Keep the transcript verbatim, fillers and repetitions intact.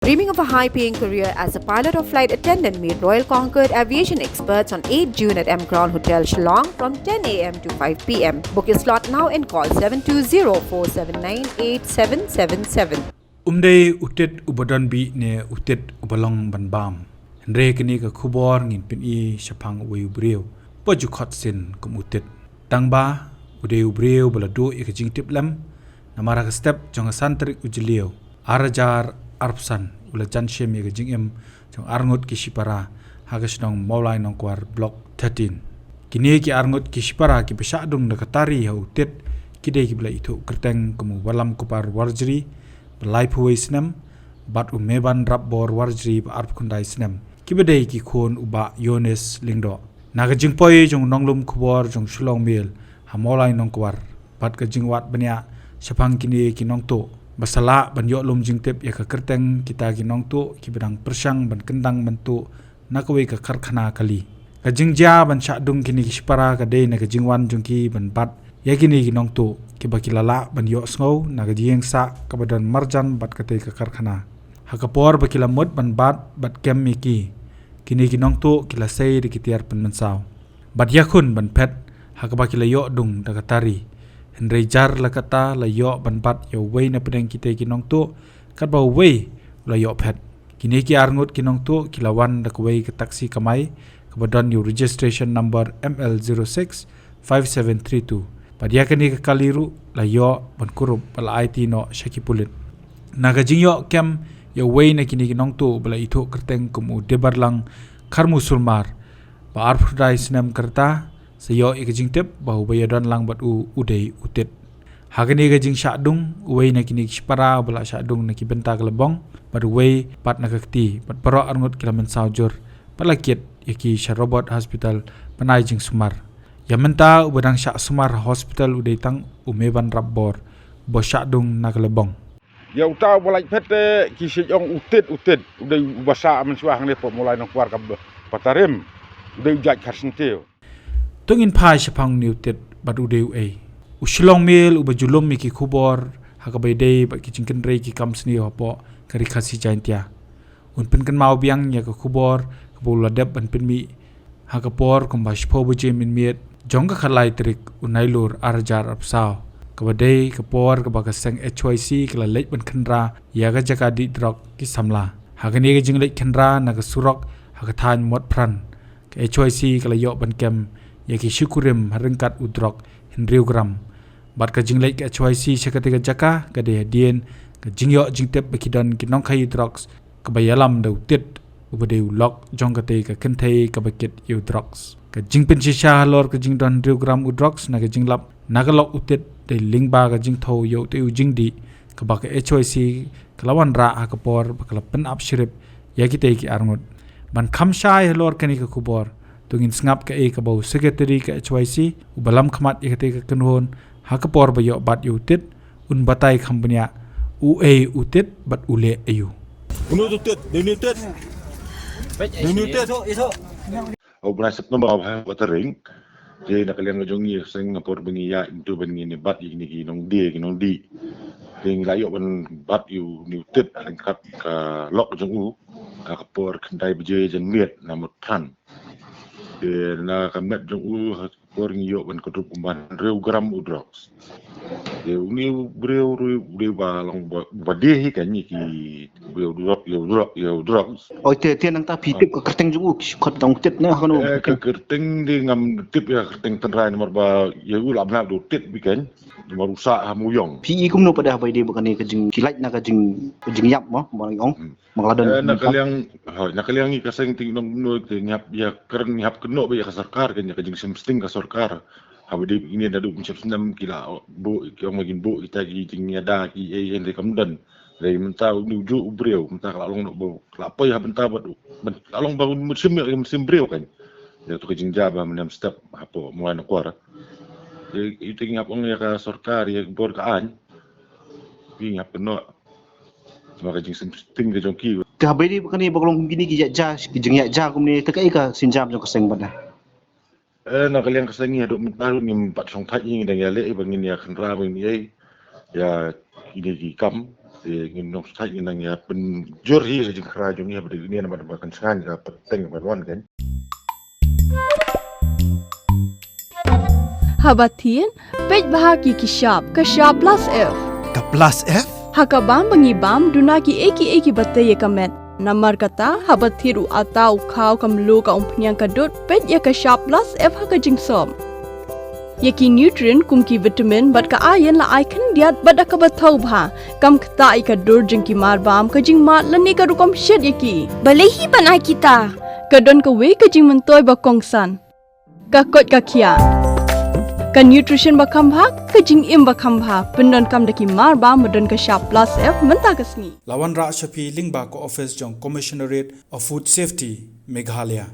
Dreaming of a high paying career as a pilot or flight attendant? Meet Royal Concord aviation experts on eighth June at M Crown Hotel, Shillong from ten a m to five p m. Book your slot now and call seven two zero four seven nine eight seven seven seven. Um dei u tit uba don bih ne u tit uba long ban bam. Hynrei kane ka khubor ngin pyni shaphang uwei u briew ba ju khot sin kum u tit. Tang ba u dei u briew ba la duh ïa ka jingtip lem namar ha ka step jong ka san tarik u Jylliew ar hajar arphew san u la jan shim ïa ka jingim jong arngut ki shipara ha ka shnong Mawlai Nongkwar Block thirteen. Kine ki arngut ki shipara kiba shah dung da ka tari ha u tit ki dei kiba la ithuh kyrteng kum u Wallam Kupar Warjri ba laiphew wei snem bad u Meban Rapbor Warjri ba arphew khyndai snem, kiba dei ki khun u Bah Yonis Lyngdoh. Na ka jingpoi jong u nonglum khubor jong Shillong Mail ha Mawlai Nongkwar bad ka jingwad bniah shaphang kine ki nongtuh, ba sa lah ban ïoh lum jingtip ïa ka kyrteng kita ki nongtuh kiba dang pyrshang ban kyndang ban tuh na kawei ka karkhana kali. Ka jingjia ban shah dung kine ki shipara ka dei na ka jingwan jong ki ban bat ïa kine ki nongtuh kiba ki la lah ban ïohsngew na ka jingïasaid kaba don marjan bad katei ka karkhana. Ha ka por ba ki la mut ban bat bad kem ïa ki, kine ki nongtuh ki la sei da ki tiar pynmynsaw bad ïakhun ban phet ha kaba ki la ïoh dung da ka tari. Hynrei jar la kata la ïoh ban bat ïa uwei na pdeng kitei ki nongtuh, katba uwei u la ïoh phet. Kine ki arngut ki nongtuh ki la wan da kawei ka taxi kamai kaba don ïa u registration number M L zero six five seven three two. Bad ïa kane ka kali ruh la ïoh ban kurup bad la aiti noh sha ki pulit. Na ka jingïoh kem ïa uwei na kine ki nongtuh ba la ithuh kyrteng kum u Debarlang Kharmu Sulmar ba arphew khyndai snem ka rta, sa ïoh ïa ka jingtip ba uba ïadon lang bad u u dei u tit. Ha kane ka jingshah dung, uwei na kine ki shipara uba la shah dung na ki bynta ka lebong bad uwei pat na ka kti, bad baroh arngut ki la mynsaw jur bad la kit ïa ki sha Robert Hospital ban ai jingsumar. Ïa mynta uba dang shah sumar ha hospital u dei tang u Meban Rapbor uba shah dung na ka lebong. Ïa uta uba lait phet te ki shait ong u tit, u tit, u dei uba shah mynshuwa hangne hapoh Mawlai Nongkwar ka Patarim, u dei u jait Kharsyntia. To ngin phai shaphang une u tit bad u dei uei. U Shillong Mail uba ju lum ïa ki khubor ha kaba ïadei bad ki jingkynrei ki kam sniew hapoh ka Ri Khasi Jaiñtia un pynkynmaw biang ïa ka khubor kaba u la dep ban pynmih ha ka por kumba shiphew baje mynmiet jong ka khatlai tarik u Nailur ar hajar arphew saw, kaba dei ka por kaba ka seng H Y C ka la leit ban khynra ïa ka jaka dih drok ki samla. Ha kane ka jingleit khynra na ka surok ha ka thaiñ Motphran, ka H Y C ka la ïoh ban kem ïa ki shi kurim ha ryngkat u drok hynriew gram. Bad ka jingleit ka H Y C sha katei ka jaka ka dei hadien ka jingïoh jingtip ba ki don ki nongkhaïi drugs kaba ïalam da u tit uba dei u lok jong katei ka kynthei kaba kit ïa u drugs. Ka jingpynshisha halor ka jingdon hynriew gram u drugs na ka jinglap na ka lok u tit dei lyngba ka jingthew ïa utei u jingdih kaba ka H Y C ka la wanrah ha ka por ba ka la pynap shrip ïa kitei ki arngut. Ban kham shai halor kane ka khubor, to ngin sngap kaei kaba u Secretary ka H Y C uba lam khmat ïa katei ka kynhun ha ka por ba ïoh bat ïa u tit un batai kham bniah uei u tit bad u leh aïu. Une u tit, dei une u tit. Dei une u tit. U bnai September ba ha Patarim. Te na ka liang ka jong ngi seng ha por ba ngi ïa into ban ngi ne bat ïa kine ki nongdie ki nongdih. Te ngi la ïoh ban bat ïa une u tit ha ryngkat ka lok jong u ha ka por khyndai baje janmiet na Motphran. Te na ka met jong u ha ka por ngi ïoh ban kdup kumba hynriew gram u drugs. Te une u briew ruh u briew ba long ba, ba die hi ka ngi ki briew drug, ïa u drug, ïa u drugs. Oi te, te nangta phi tip ka kyrteng jong u, ki khot dang tip ne ha kano. Eh, ka kyrteng de ngam tip ïa ka kyrteng tynrai namar ba ïa u la bna du tip bi kan. Namar u sah ha Mawïong. Phi i kumno pat da ba ïadei bad kane ka jing, ki lait na ka jing, ka jingïap mo, ba ong. Hmm. Ba la don. Eh, na ka liang, hoi, na ka liang ngi ka seng te ngi ong kumno te ngi hap ïa kren, ngi hap kynnoh bad ïa ka sorkar kan, ïa ka jingshem sting ka sorkar. Haba dei ine naduh mynshem snem ki la buh, ki ong ma kin buh kita ki jingïada ki ei ei hynrei kam don. Hynrei mynta une u juh u briew, mynta ka la long noh ba ka la poi ha bynta bad u, bad ka la long ba un mynshem, ïa ka mynshem briew kan. Ïa tu ka jingjia ba mynne step hapoh Mawlai Nongkwar. Ïa, ïa te ngi hap ong ïa ka sorkar, ïa ka bor ka aiñ. Ki ngi hap kynnoh. Namar ka jingshem sting ka jong ki. Te haba ïadei bad kane ba ka long kum kine ki ïaid ja, ki jingïaid ja kumne, te kaei ka sienjam jong ka seng pat da? Eh, na ka liang ka seng ngi haduh mynta ruh ngim pat shong thait, ngi dang ïaleh ba ngin ïa khynra ba ngin ïa, ïa kine ki kam. Te ngin nong stai ngin nang ïa pynjur hi ka jingkhrai jong ngi ha ba dei ne namar ba kan sngewbha ka pateng ba wan kan. Haba thied, peit bha ki ki shap, ka shap plus F. Ka plus F? Ha ka bam ba ngi bam, duna ki ei ki ei ki ba tei ïa ka met. Namar kata, haba thied u ata u khaw ka mluh ka umphniang ka dud, peit ïa ka shap plus F ha ka jingsop. Ïa ki nutrient kum ki vitamin bad ka iron la ai khyndiat bad da kaba thaw bha. Kam ktah ïa ka dur jong ki mar bam, ka jingmad lane ka rukom shet ïa ki. Balei hi ban ai kita? Ka don kawei ka jingmyntoi ba kongsan. Ka koit ka khiah. Ka nutrition ba kham bha, ka jingim ba kham bha. Pyndonkam da ki mar bam ba don ka shap plus F mynta ka sngi. La wanrah sha phi lyngba ka office jong Commissionerate of Food Safety, Meghalaya.